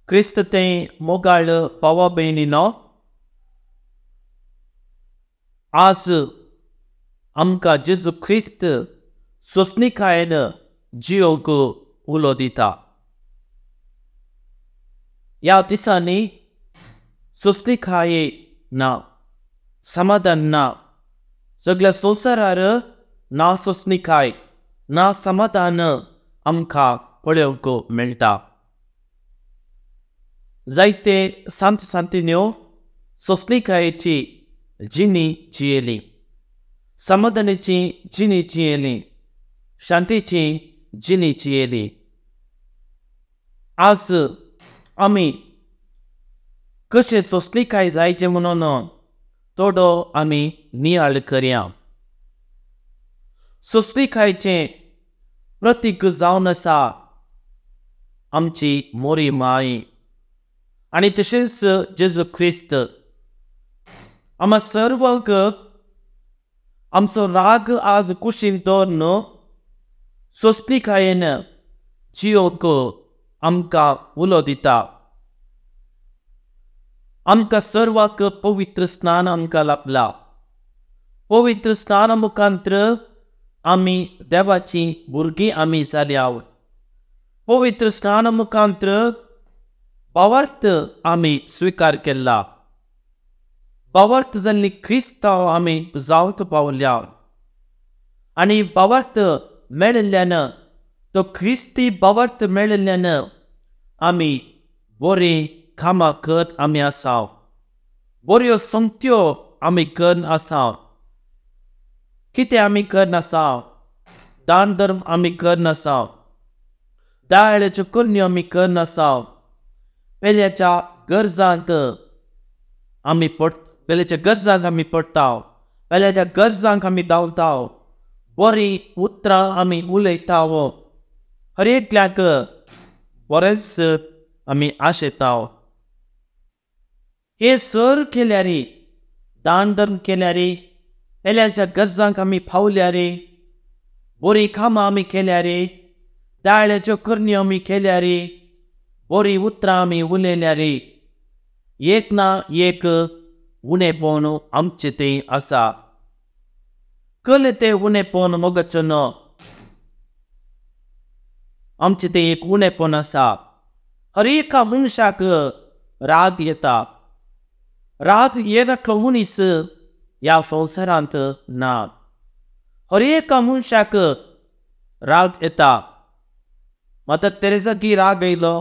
क्रिस्त तें मोगाळ भावा भयणीनो, आज आमकां जेजू क्रिस्त सोंसणीकायेन जियोंक उलो दिता. ह्या दिसांनी सोंसणीकाय ना, समाधान ना. सगळ्या संवसारार ना सोंसणीकाय ना समाधान आमकां पळोवंक मेळटा. जायते सांत सांतिन्यो सोंसणीकायेची जिणी जियेली, समाधानाची जिणी जियेली, शांतीची जिणी जियेली. आज आमी कशें सोंसणीकाय जायचें म्हणून थोडो आमी नियाळ करया. सोंसणीकायेचें प्रतीक जावन आसा आमची मोरी माय आनी तशेंच जेजू क्रिस्त. आमकां सर्वांक आमचो राग आज कुशीन दवरून सोंसणीकायेन जियोंक आमकां उलो दिता. आमकां सर्वांक पवित्र स्नान आमकां लाभला. पवित्र स्नाना मुखांत्र आमी देवाची भुरगीं आमी जाल्या. पवित्र स्नाना मुखांत्र भावार्थ आमी स्विकार केला. भावार्थ जाल्ली क्रिस्तांव आमी जावंक पावल्या आनी भावार्थ मेळिल्ल्यान, तो क्रिस्ती भावार्थ मेळिल्ल्यान आमी बरीं कामां कर आमी आसा, बऱ्यो संगत्यो आमी कर आसा. कितें आमी कर आसा? दान धर्म आमी कर आसा, दयाळाच्यो करण्यो आमी कर आसा, पेल्याच्या गरजांत आमी पेल्याच्या गरजांक आमी पडटा, पेल्याच्या गरजांक आमी धांवता, बरीं उतरां आमी उलयता, हर एकल्याक बरेंच आमी आशेता. हे सर केल्यार, दान धर्म केल्यार, पेल्याच्या गरजांक आमी पावल्यार, बरीं कामां आमी केल्यार, दयाळाच्यो करण्यो आमी केल्यार, बरीं उतरां आमी उलयल्यार, एक ना एक उणेपण आमचें तें आसा. कलें तें उणेपण मोगाचें न्हू, आमचें तें एक उणेपण आसा. हर एका मनशाक राग येता. राग येनातलो मनीस ह्या संवसारांत ना. हर एका मनशाक राग येता. मदर तेरेसाकी राग आयलो,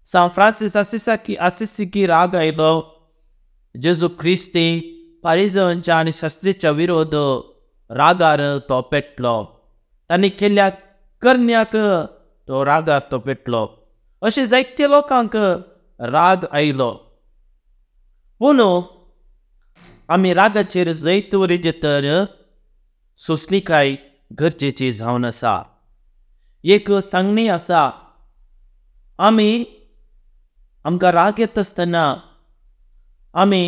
सांत फ्रांसीस आसिसीकी राग आयलो, जेजू क्रिस्ती पारिजांच्या आनी शास्त्रीच्या विरोध रागार तो पेटलो, तांणी केल्ल्या करण्याक तो रागार तो पेटलो. अशें जायते लोकांक राग आयलो. पूण आमी रागाचेर जैत वरीचे तर सोंसणीकाय गरजेची जावन आसा. एक सांगणी आसा, आमी आमकां राग येता आसतना आमी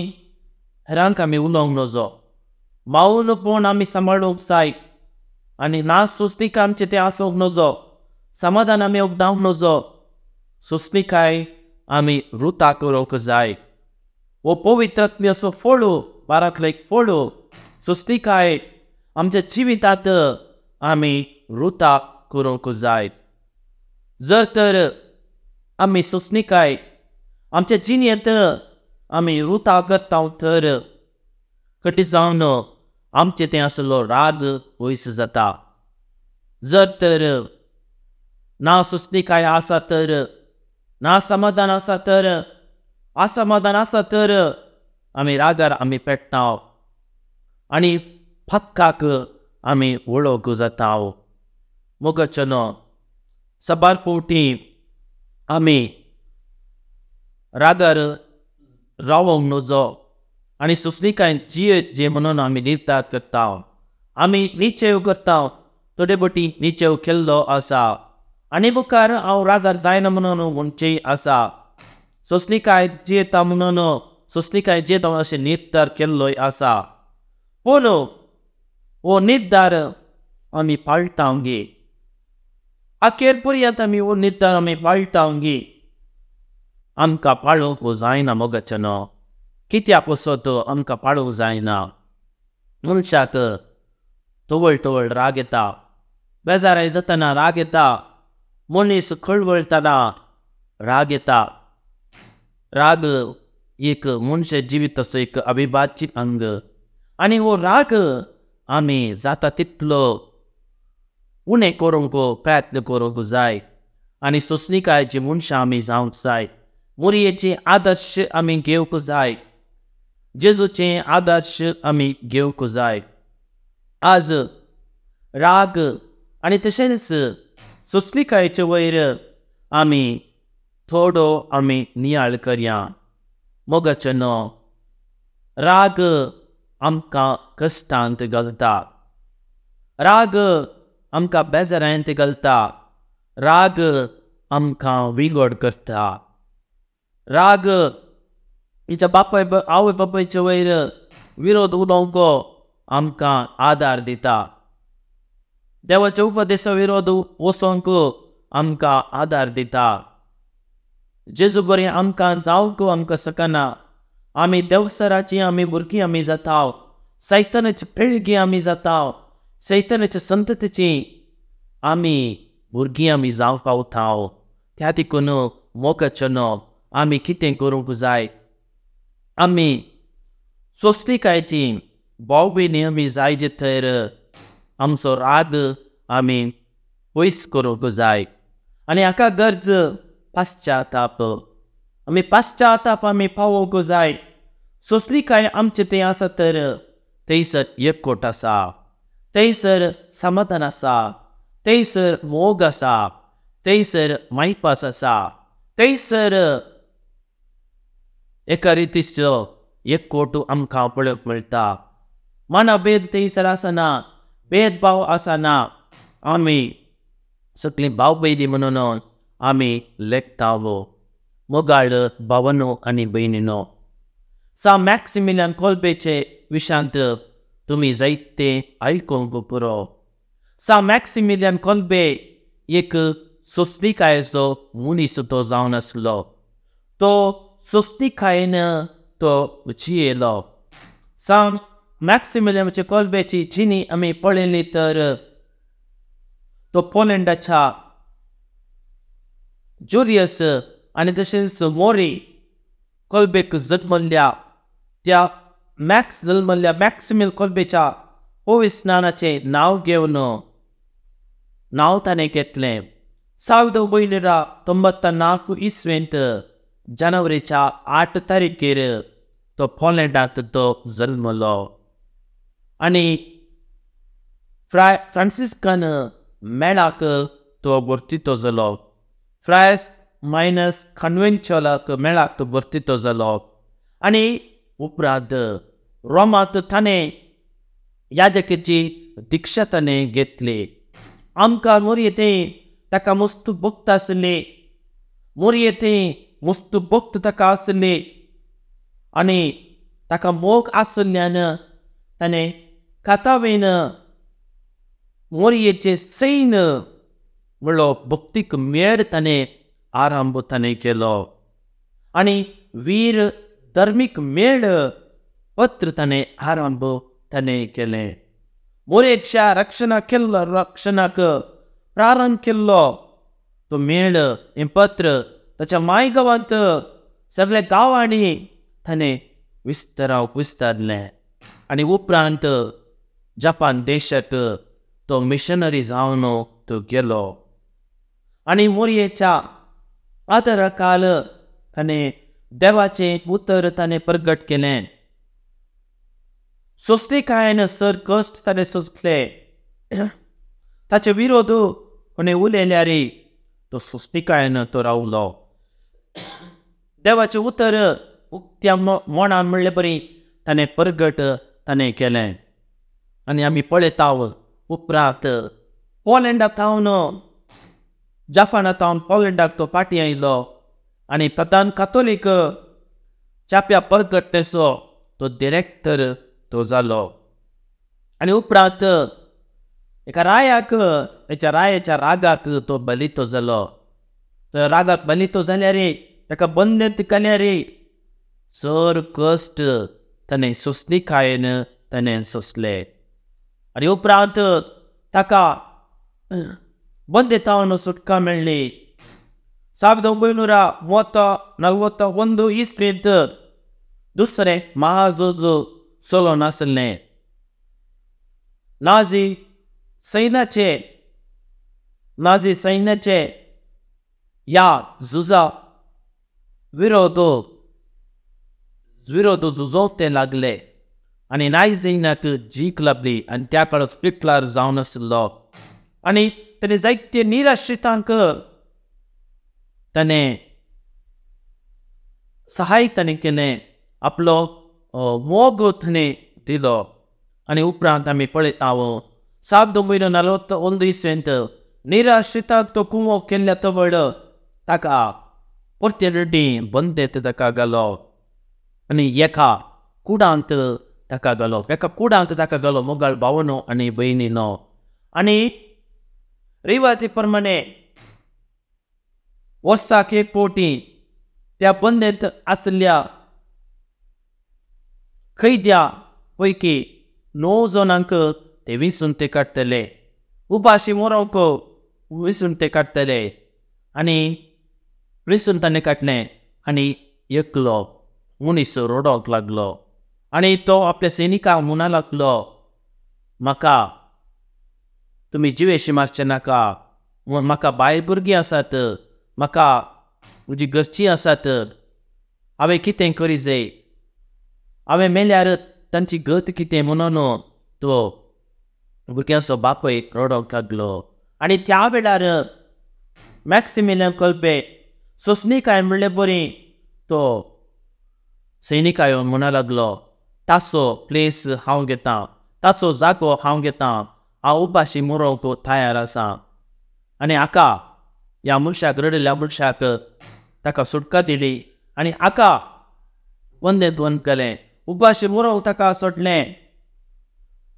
हेरांक आमी उलोवंक नजो, मावनपण आमी सांबाळूंक जाय आनी ना सोंसणीकाय आमचें तें आसूंक नजो, समाधान आमी उगडावंक नजो, सोंसणीकाय आमी रुता करूंक जाय. हो पवित्र आत्म्याचो फळ, बारांतलो एक फळ सोंसणीकाय आमच्या जिवितांत आमी रुता करूंक जाय. जर तर आमी सोंसणीकाय आमच्या जिणेंत आमी रुता करता तर कटी जावन आमचें तें आसलो राग पयस जाता. जर तर ना सोंसणीकाय आसा तर, ना समाधान आसा तर, असमाधान आसा तर आमी रागार आमी पेट्टा आनी फातकाक आमी वळख जाता. मोगाचें न्हू, साबार फावटी आमी रागार रावोंक नजो आनी सोंसणीकायेन जियेत जे म्हणून आमी निर्धार करता. आमी निश्चय करता, थोडे फावटी निश्चय केल्लो आसा आनी मुखार हांव रागार जायना म्हणून म्हणचें आसा. सोंसणीकाय जियेता म्हणून, सोंसणीकाय जियेता अशें निर्धार केल्लोय आसा. पूण हो निर्धार आमी पाळटा गे, अखेर पर्यंत आमी हो निर्धार आमी पाळटा गे. आमकां पाळूंक जायना मोगाच्यानो. कित्या पसत आमकां पाळूंक जायना? मनशाक तवळ तवळ राग येता, बेजाराय जातना राग येता, मनीस खळवळटना राग येता. राग एक मनशा जिविताचो एक अविभाज्य अंग आनी हो राग आमी जाता तितलो उणें करूंक प्रयत्न करूंक जाय आनी सोंसणीकायेची मनशां आमी जावंक जाय. मोरयेचे आदर्श आमी घेवंक जाय, जेजूचे आदर्श आमी घेवंक जाय. आज राग आनी तशेंच सोंसणीकायेचे वयर आमी थोडो आमी नियाळ करया. मोगाच्यानो, राग आमकां कश्टांत घालता, राग आमकां बेजारांत घालता, राग आमकां विंगड करता. राग आमच्या बापाय आवय बापायचे वयर विरोध उलोवंक आमकां आदार दिता, देवाच्या उपदेशा विरोध वचोंक आमकां आदार दिता. जेजू बरें आमकां जावंक आमकां शकना. आमी देवसराची आमी भुरगीं आमी जाता, सैतानाची पिळगी आमी जाता, सैतानाच्या संततीची आमी भुरगीं आमी जावंक पावता. त्या देखून मोगाच्यानो आमी कितें करूंक जाय? आमी सोंसणीकायेची भाव भयणी आमी जाय जे थंय आमचो राग आमी पयस करूंक जाय. आनी हाका गरज पाश्चाताप, आमी पाश्चाताप आमी पावोवंक जाय. सोंसणीकाय आमचें थंय आसा तर थंयसर एकवट आसा, थंयसर समाधान आसा, थंयसर मोग आसा, थंयसर मायपास आसा, थंयसर एका रितीचो एकवट आमकां पळोवंक मेळटा. मानाभेद थंयसर आसना, भेदभाव आसना. आमी सगळीं भाव भयणी म्हणून आमी लेखता. मोगाळ भावानो आनी भयणीनो, सा मॅक्सिमिलियन कोल्बेचे विशांत तुमी जायते आयकूंक पुरो. सा मॅक्सिमिलियन कोल्बे एक सोंसणीकायेचो मनीस तो जावन आसलो. तो सोंसणीकायेन तो जियेलो. सा मॅक्सिमिलियन कोल्बेची जिणी आमी पळयली तर तो पोलंडाच्या जुलियस आनी तशेंच मोरी कोल्बेक जल्मल्ल्या त्या मॅक्स जल्मल्ल्या मॅक्सिमिल कोल्बेच्या पविस्नानाचें नांव घेवन नांव ताणें घेतलें. 1994 इसवेंत जानेवारीच्या 8 तारखेर तो पोलंडांत तो जल्मलो आनी फ्रांसिस्कन मेळाक तो भरतीतो जालो. फ्रायस मायनस कन्व्हेन्शनाक मेळाक तो भरतीतो जालो आनी उपरांत रोमांत ताणें याजकीची दीक्षा ताणें घेतली. आमकां मोरये थंय ताका मस्त भक्त आसले, मोरये थंय मस्त भक्त ताका आसले आनी ताका मोग आसल्यान ताणें कातावेन मोरयेचे सैन म्हणलो भक्तीक मेळ ताणें आरंभ ताणें केलो आनी वीर धर्मीक मेळ पत्र ताणें आरंभ ताणें केलें. मोरयेच्या रक्षणा केल्लो रक्षणाक प्रारंभ केल्लो तो मेळ हें पत्र ताच्या माय गांवांत सगळ्या गांवांनी ताणें विस्तारावंक विस्तारलें आनी उपरांत जपान देशाक तो मिशनरी जावन तो गेलो आनी मोरयेच्या आदाराखाल ताणें देवाचें उतर ताणें प्रगट केलें. सोंसणीकायेन सर कश्ट ताणें सोंसले. ताचे विरोध कोणें उलयल्यार तो सोंसणीकायेन तो रावलो. देवाचें उतर उक्त्या मनान म्हणले बरी ताणें प्रगट ताणें केलें. आनी आमी पळयता उपरांत पोलंडा थावन जपाना थावन पोलंडाक तो फाटीं आयलो आनी प्रधान कातोलीक चाप्या परगटणेचो तो डिरेक्टर तो जालो. आनी उपरांत एका रायाक एका रायाच्या रागाक तो बलितो जालो. तो रागाक बलितो जाल्यार ताका बंदेंत घाल्यार चड कश्ट ताणें सोंसणीकायेन ताणें सोंसले आनी उपरांत ताका बंदेतावन सुटका मेळ्ळी. 1931 इस्वेंत दुसरें महाझूज चलोन आसलें. नाझी सैन्याचे ह्या झुजा विरोध झुजोवंक ते लागले आनी नाझी सैन्याक जीक लाभली आनी त्या काळार हिटलर जावन आसलो आनी ताणें जायते निराश्रितांक ताणें सहाय ताणें केलें, आपलो मोग ताणें दिलो. आनी उपरांत आमी पळयता 1941 इस्वेंत निराश्रितांक तो कुमोक केल्ल्या तवळ ताका परते बंदेत ताका घालो आनी एका कुडांत ताका घालो, एका कुडांत ताका घालो मोगाळ भावनो आनी भयणीनो. आनी रिवाजी प्रमाणे वर्साक एक फावटी त्या बंदेंत आशिल्ल्या कैद्या पैकी 9 जाणांक ते विंचून ते काडटले, उपाशी मरोंक विंचून ते काडटले. आनी विंचून ताणें काडलें आनी एकलो मनीस रडोंक लागलो आनी तो आपल्या सैनिकांक म्हणा लागलो, म्हाका तुमी जिवेशी मारचें नाका, म्हाका बायल भुरगीं आसात, म्हाका म्हजी घरचीं आसात, हांवें कितें करी जाय, हांवें मेल्यार तांची गत कितें म्हणून तो भुरग्यांचो बापूय रडोंक लागलो. आनी त्या वेळार मॅक्सिमिलियन कोल्बे सोंसणीकाय म्हणले बरी तो सैनिकाय म्हणा लागलो, ताचो प्लेस हांव घेतां, ताचो जागो हांव घेतां, हांव उपाशी मरोंक तयार आसा. आनी हाका ह्या मनशाक रडिल्ल्या मनशाक ताका सुटका दिली आनी हाका बंदेंत बंद केलें, उपाशी मरोंक ताका सोडलें,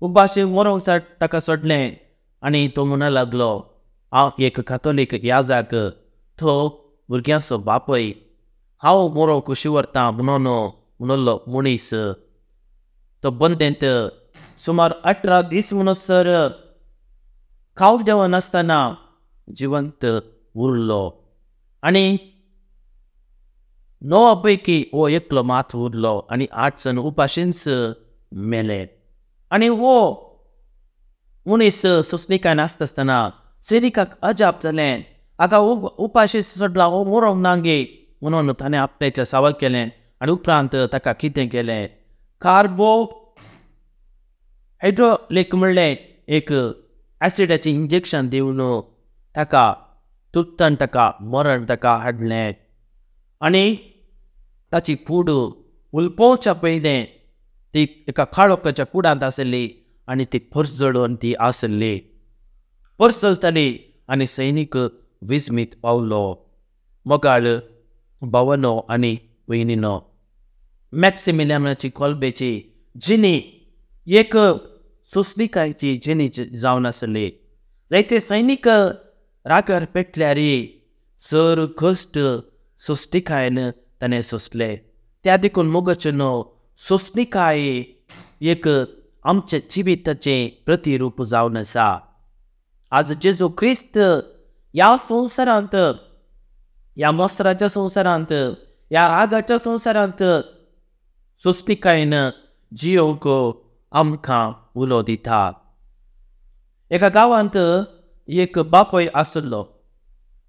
उपाशी मरोंक ताका सोडलें. आनी तो म्हणा लागलो, हांव एक कातोलीक याजाक, तो भुरग्यांचो बापूय, हांव मरोंक खुशी व्हरता म्हणून म्हणलो मनीस तो बंदेंत सुमार 18 दीस म्हणसर खाव जेवण नासतना जिवंत उरलो आनी 9 पैकी हो एकलो मात उरलो आनी 8 जाण उपाशींच मेले. आनी हो मनीस सोंसणीकाय नासता आसतना सैनिकाक अजाप जालें, हाका उपाशी सोडला, हो मरोंक ना गे म्हणून ताणें आपल्याचें सवाल केलें. आनी उपरांत ताका कितें केलें, कार्बो हायड्रोलेक म्हणलें एक एसिडाचें इंजेक्शन दिवन ताका तुर्तान ताका मरण ताका हाडलें आनी ताची कूड उलपोवच्या पयलें ती एका काळोखाच्या कुडांत आसली आनी ती परजळून ती आसली, परजळटाली आनी सैनीक विस्मीत पावलो. मोगाळ भावनो आनी भयणीनो, मॅक्सिमिलियनाची कोल्बेची जिणी एक सोंसणीकायची जिणी जावन आसली. जायते सैनीक रागार पेटल्यार चड कश्ट सोंसणीकायेन ताणें सोंसले. त्या देखून मोगाचें सोंसणीकाय एक आमच्या जिविताचें प्रतिरूप जावन आसा. आज जेजू क्रिस्त ह्या संवसारांत, ह्या मसराच्या संवसारांत, ह्या रागाच्या संवसारांत सोंसणीकायेन जियोवंक आमकां उलो दिता. एका गांवांत एक बापूय आसलो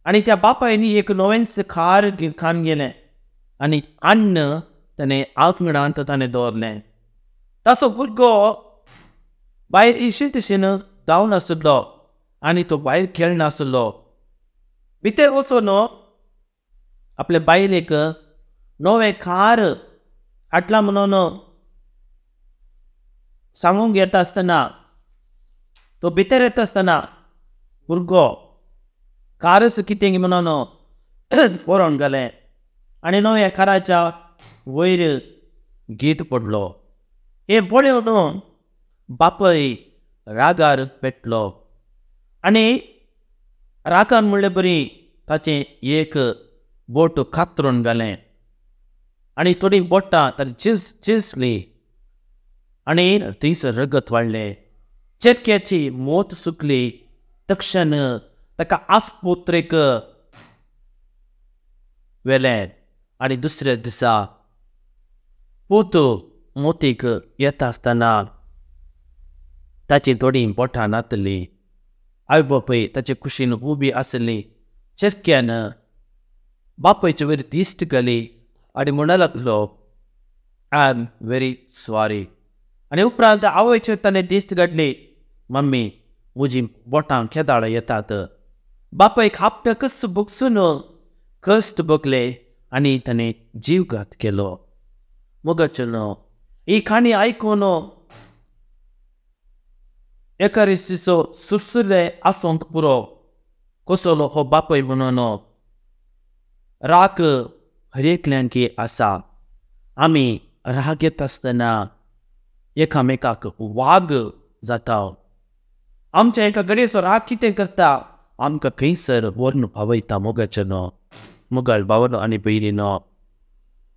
आनी त्या बापायनी एक नवेंच खार खान गेलें आनी अन्न ताणें आंगणांत ताणें दवरलें. ताचो भुरगो भायर इशी तशेन धांवन आसलो आनी तो भायर खेळनासलो. भितर वचून आपले बायलेक नवें खार हाडलां म्हणून सांगूंक येता आसतना, तो भितर येता आसतना भुरगो कारच कितें म्हणून बरोवन घालें आनी नव्या काराच्या वयर गीत पडलो. हें पळोवन बापूय रागार पेटलो आनी रागान म्हणले बरी ताचें एक बोट कातरून घालें आनी थोडीं बोटां ताणें चिंचली आनी थंयसर रगत वाडलें. चेरक्याची मोत सुकली तक्षण ताका आस्पुत्रेक व्हेलें आनी दुसऱ्या दिसा पूत मोतीक येता आसतना ताचीं थोडीं बोटां नातलीं. आवय बापूय ताचे कुशीन उबी आसली. चेरक्यान बापायचे वयर दिश्ट घाली आनी म्हणूंक लागलो, I am very sorry. आनी उपरांत आवयचेर ताणें दिश्ट घातली, मम्मी म्हजीं बोटां केदाळ येतात. बापायक आपणाकच भोगसून कश्ट भोगले आनी ताणें जीवघात केलो. मोगाचें ही काणी आयकून एका रिसीचो सुरसुरे आसूंक पुरो कसलो हो बापय म्हणून राग हर एकल्यांकी आसा. आमी राग येता आसतना एकामेकाक वाग जाता. आमच्या एका घडयेचो राग कितें करता, आमकां खंयसर व्हरून पावयता. मोगाचें मोगाळ भावनो आनी भयणीनो,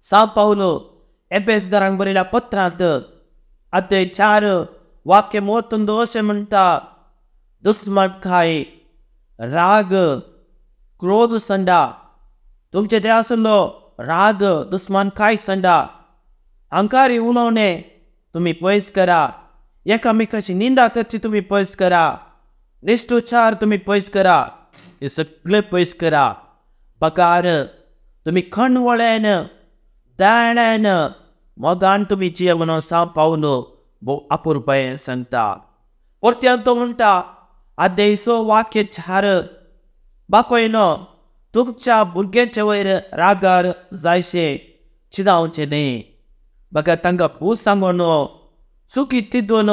सां पावलो एबेसगारांक बरयल्या पत्रांत अध्याय 4 वाक्य मोतून अशें म्हणटा, दुस्मानकाय, राग, क्रोध संडा, तुमचे ते आसलो राग, दुस्मानकाय संडा, अहंकारी उलोवणें तुमी पयस करा, एकामेकाची निंदा करची तुमी पयस करा, निश्ठुचार तुमी पयस करा, हे सगळे पयस करा. पगार तुमी खणवळ्यान दयाळ्यान मोगान तुमी जिये म्हणून सां पावलो भोव अपुरबायेन सांगता. परत्यान तो म्हणटा अध्याय 6 वाक्य 4, बापायनो तुमच्या भुरग्यांचे वयर रागार जायशें चिडावचें न्हय, बगर तांकां भूत सांगून चुकी तिदून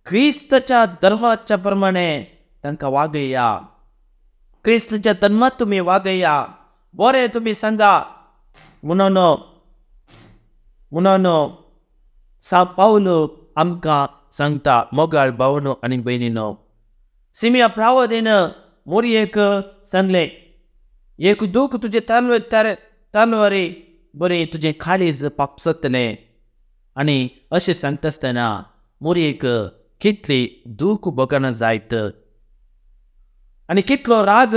क्रिस्ताच्या धर्माच्या प्रमाणे तांकां वागया. क्रिस्ताच्या धर्मांत तुमी वागया, बरें तुमी सांगा म्हणून म्हणून सां पावलो आमकां सांगता. मोगाळ भावनो आनी भयणीनो, सिमिया प्रावदीन मोरयेक सांगलें, एक दूख तुजें तालवारी बरें तुजें काळीज पापसतलें. आनी अशें सांगता आसतना मोरयेक कितली दूख भोगना जायत आनी कितलो राग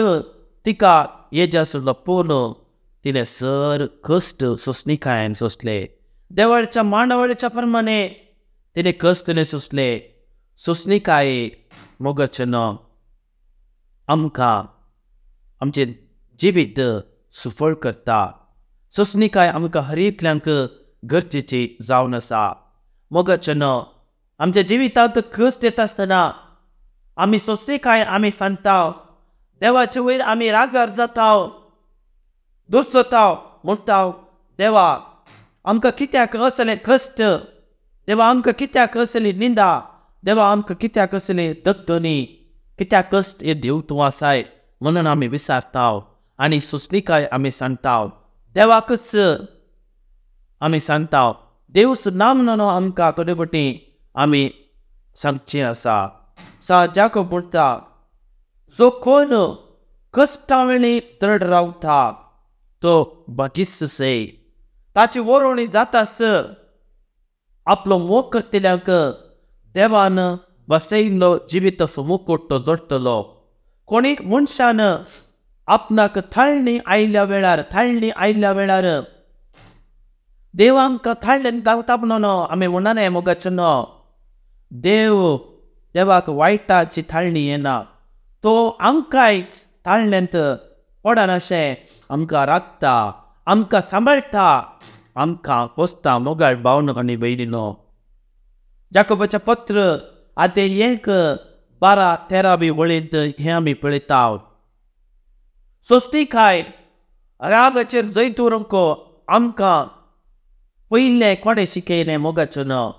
तिका येजा आसलो, पूण तिणें सर कश्ट सोंसणीकायेन सोंसले. देवाच्या मांडावळीच्या प्रमाणे तिणें कश्ट तिणें सोंसले. सोंसणीकाय मोगाचें आमकां आमचें जिवीत सुफळ करता. सोंसणीकाय आमकां हर एकल्यांक गरजेची जावन आसा. मोगाचें आमच्या जिवितांत कश्ट येता आसतना आमी सोंसणीकाय आमी सांगता, देवाचे वयर आमी रागार जाता, दुसता, म्हणटा देवा आमकां कित्याक असले कश्ट, देवा आमकां कित्याक असली निंदा, देवा आमकां कित्याक असली दगदनी, कित्याक कश्ट हे देव तूं आसाय म्हणून आमी विसारता आनी सोंसणीकाय आमी सांगता. देवाकच आमी सांगता, देव ना म्हणून आमकां थोडे फावटी आमी सांगचें आसा. सा जाकोब म्हणटा, जो कोण कश्टां वेळी दृढ रावता तो भागीस्त सय, ताची वरोवणी जाताच. आपलो मोग करतल्यांक देवान बसयल्लो जिविताचो मुकुट तो जोडटलो. कोणी मनशान आपणाक थाळणी आयिल्ल्या वेळार, थाळणी आयिल्ल्या वेळार देव आमकां थाळणेन घालता म्हणून आमी म्हणना मोगाचें न्हू. देव देवाक वायटाची थाळणी येना, तो आमकांय थाळण्यांत पडनाशें आमकां राखता, आमकां सांबाळटा, आमकां पोसता. मोगाळ भावनो आनी भयणीनो, जाकोबाचें पत्र आतां 1 12 13 बी वळींत हें आमी पळयता. सोंसणीकाय रागाचेर जैत व्हरूंक आमकां पयलें कोणें शिकयलें मोगाचें न्हू.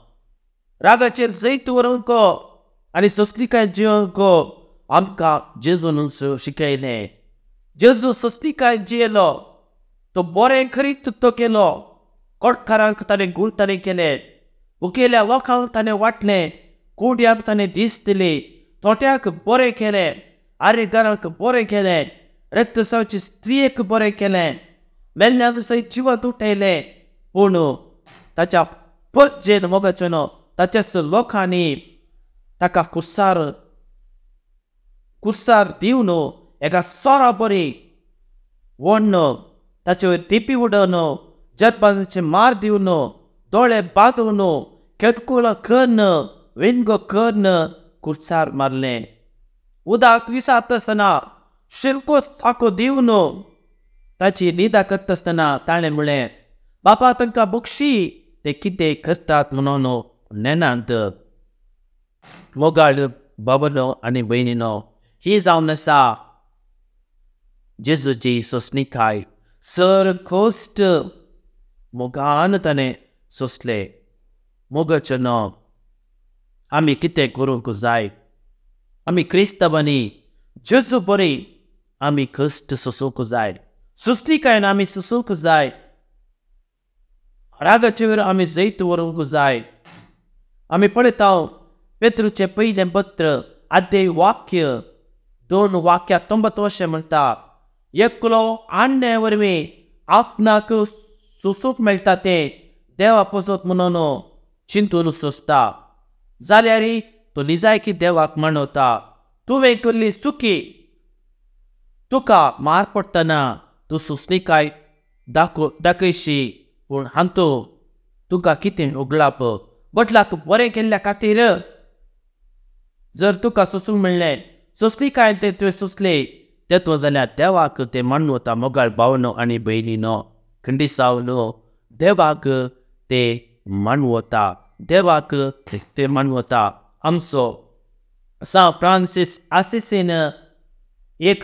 रागाचेर जैत व्हरूंक आनी सोंसणीकाय जिवंक आमकां जेजूनच शिकयलें. जेजू सोंसणीकाय जियेलो, तो बरें खरीत तो केलो, कोटकारांक ताणें गूण ताणें केले, उकेल्या लोकांक ताणें वांटलें, कुड्यांक ताणें दीस दिली, तोट्याक बरें केलें, आरेगारांक बरें केलें, रक्तसावाची स्त्रियेक बरें केलें, मेल्ल्यान सयत जिवंत उठयलें. पूण ताच्या परजेन मोगाचें न्हू ताच्याच लोकांनी ताका कुर्सार कुर्सार दिवन एका सोरा बरी वण्ण ताचे वयर तिपी उडोवन जरबांचे मार दिवन दोळे बांदून केटकुळां कन्न विणगो कन्न कुर्सार मारलें. उदक विसारतासतना शिरको साको दिवन ताची निदा करतासतना ताणें म्हणलें, बाबा तांकां बक्षी ते कितें करतात म्हणून नेनांत. मोगाळ बाबनो आनी भयणीनो, ही जावन आसा जेजूची सोंसणीकाय. सर कश्ट मोगान ताणें सोंसले. मोगाचें न्हू आमी कितें करूंक जाय? आमी क्रिस्तांवांनी जेजू बरी आमी कश्ट सोंसूंक जाय. सोंसणीकायेन आमी सोंसूंक जाय. रागाचे वयर आमी जैत व्हरूंक जाय. आमी पळयता पेत्रूचें पयलें पत्र आद्य वाक्य 2 वाक्या 19 अशें म्हणटा, एकलो आणण्या वरवीं आपणाक सोंसूंक मेळटा तें देवा पसत म्हणून चिंतून सोंसता जाल्यार तो निजायकी देवाक मानवता. तुवें केल्ली चुकी तुका मार पडटना तूं सोंसणीकाय दाखयशी, पूण हांतू तुका कितें उगळाप बदलाक बरें केल्ल्या खातीर जर तुका सोंसूंक मेळ्ळें सोंसणीकायेन तें तुवें सोंसलें तेतूं जाल्यार देवाक तें मानवता. मोगाळ भावनो आनी भयणीनो, खंडीसावनो देवाक तें मानवता, देवाक तें मानवता. आमचो सांत फ्रांसीस आसिसीन एक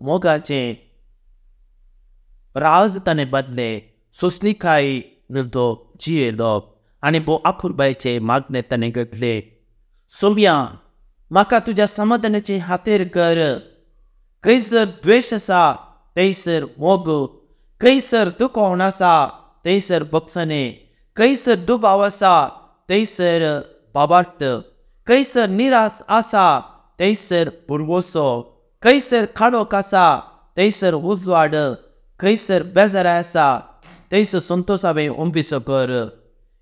मोगाचें राज ताणें बांदलें. सोंसणीकाय तो जियेलो आनी भोव आपुरबायचें मागणें ताणें घडलें. सोम्या म्हाका तुज्या समाधानाचे हातेर कर. खंयसर द्वेश आसा थंयसर मोग, खंयसर दुखवण आसा थंयसर बक्षणें, खंयसर दुबाव आसा थंयसर बाबार्थ, खंयसर निराश आसा थंयसर पुरवसो, खंयसर काळोख आसा थंयसर उजवाड, खंयसर बेजाराय आसा थंयसर संतोश हांवें उंबिसो कर.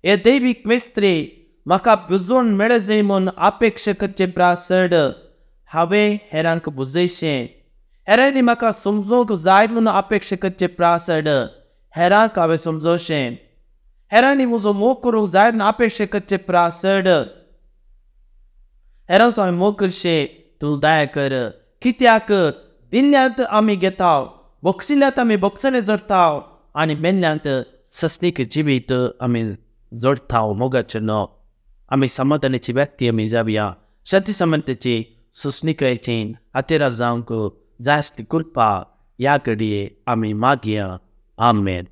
हे दैवीक मिस्त्री म्हाका बुजोवन मेळजय म्हूण अपेक्षा करचे प्रासड हांवें हेरांक बुजयशें. हेरांनी म्हाका समजूंक जाय म्हूण अपेक्षा करचे प्रासड हेरांक हांवें समजोवचें. हेरांनी म्हजो मोग करूंक जाय म्हूण अपेक्षा करचे प्रासड हेरांचो हांवें मोग करचें. तूं दया कर. कित्याक दिल्ल्यांत आमी घेता, बक्षिल्ल्यांत आमी बक्षणें जोडटा आनी मेल्ल्यांत सस्नीक जिवीत आमी जोडटा. मोगाचें न्हू आमी समाधानाची व्यक्ती आमी जावया. शांती समानतेची सोंसणीकायेची हातेरां जावंक जाय आसली कृपा ह्या घडये आमी मागया. आमेन.